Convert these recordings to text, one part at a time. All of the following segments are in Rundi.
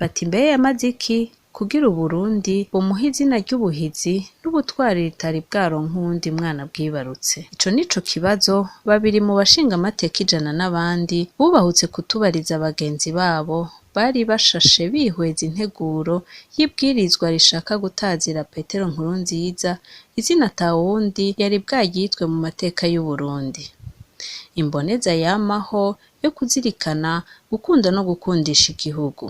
Bati mbe yamaze iki kugira Uburundi bumuhe izina ry'ubuhizi n'ubutwari ritari bwaronke uwundi mwana bwibarutse? Ico nico kibazo babiri mu bashingamateka 100 n'abandi bubahutse kutubariza bagenzi babo bari bashashe bihweza integuro y'ibwirizwa rishaka gutazira Petero Nkurunziza izina atawundi yari bwaryitwe mu mateka y'Uburundi. Imboneza yamaho yo kuzirikana, gukunda no gukundisha igihugu.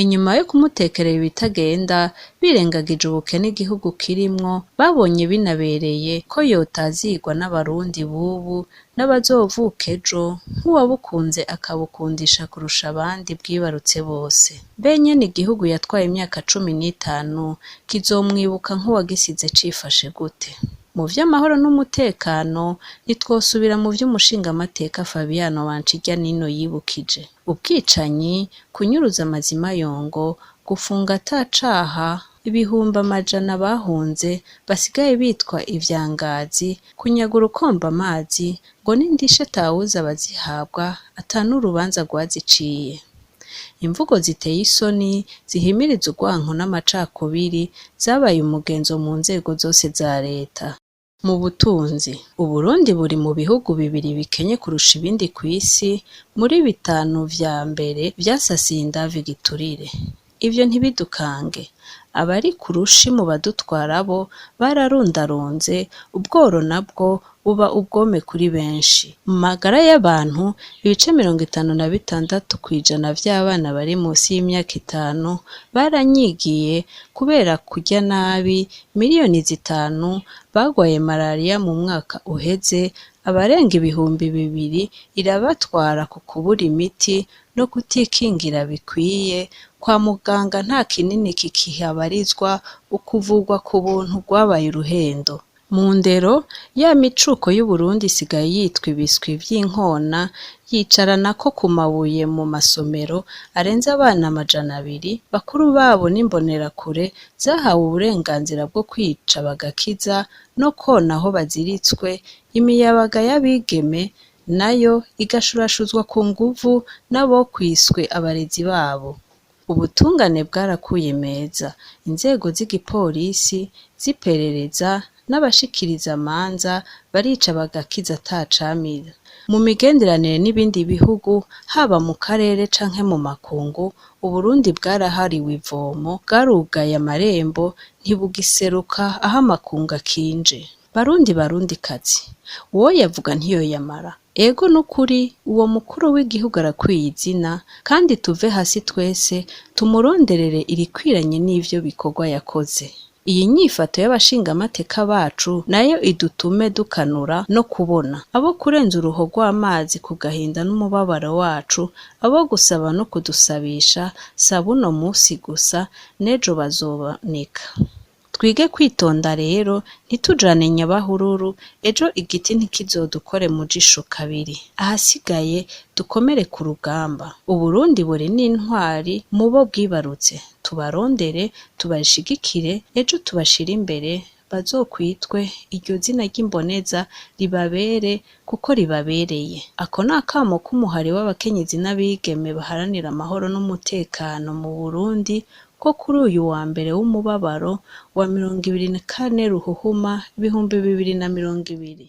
Inyuma yo kumutekerera ibitagenda, birengagije ubukene igihugu kirimwo, babonye binabereye ko yotazirwa n'abarundi b'ubu n'abazovuka ejo, nk'uwabukunze akabukundisha kurusha abandi bwibarutse bose. Mbe nyene igihugu yatwaye imyaka 15 kizomwibuka nk'uwagisize cifashe gute? Mu vy'amahoro n'umutekano ntitwosubira mu vy'umushingamateka Fabiano Banshiryanino yibukije. Ubwicanyi, kunyuruza amazimayongo, gufunga atacaha, ibihumbi amajana bahunze basigaye bitwa ivyangazi, kunyaga urukombe amazi, ngo n'indishe atawuzi abazihabwa ata n'urubanza rwaziciye. Imvugo ziteye isoni zihimiriza urwanko n'amacakubiri zabaye umugenzo mu nzego zose za leta. Mu butunzi, Uburundi buri mu bihugu bibiri bikenye kurusha ibindi kw'isi, muri bitanu vya mbere vyasasiye indavu igiturire. Ivyo ntibidukange. Abari ku rushi mu badutwara bo bararundarunze, ubworo nabwo buba ubwome kuri benshi. Mu magara y'abantu, ibice 56% vy'abana bari musi y'imyaka 5 baranyigiye kubera kurya nabi, miliyoni 5 bagwaye marariya mu mwaka uheze, abarenga 2000 irabatwara ku kubura imiti no kutikingira bikwiye, kwa muganga nta kinini kikihabarizwa, ukuvugwa ku buntu rwabaye uruhendo. Mu ndero, ya micuko y'Uburundi isigaye yitwa ibiswi vy'inkona yicaranako ku mabuye mu masomero arenze abana 200, bakuru babo n'imbonerakure zahawe uburenganzira bwo kwica bagakiza no kona aho baziritswe, imiyabaga y'abigeme nayo igashurashuzwa ku nguvu n'abokwiswe abarezi babo. Ubutungane bwarakuye meza, inzego z'igipolisi, z'iperereza n'abashikirizamanza barica bagakiza atacamira. Mu migenderanire n'ibindi bihugu, haba mu karere canke mu makungu, Uburundi bwarahariwe ivomo, bwarugaye amarembo, ntibugiseruka aho amakungu akinje. Barundi barundikazi, uwoyavuga ntiyoyamara. Ego nukuri uwo mukuru w'igihugu arakwiye izina, kandi tuve hasi twese tumuronderere irikwiranye n'ivyo bikorwa yakoze. Iyi nyifato y'abashingamateka bacu nayo idutume dukanura no kubona. Abo kurenza uruho rw'amazi ku gahinda n'umubabaro wacu, abo gusaba no kudusabisha, si ab'uno musi gusa, n'ejo bazoboneka. Twige kwitonda rero, ntitujane nyabahururu, ejo igiti ntikizodukore mu jisho kabiri. Ahasigaye dukomere ku rugamba. Uburundi buri n'intwari mu bo bwibarutse. Tubarondere, tubashigikire, ejo tubashire imbere, bazokwitwe iryo zina ry'imboneza ribabere kuko ribabereye. Ako ni akamo k'umuhari w'abakenyezi n'abigeme baharanira amahoro n'umutekano mu Burundi ko kuri uyu wa mbere w'umubabaro wa 24 Ruhuhuma 2020.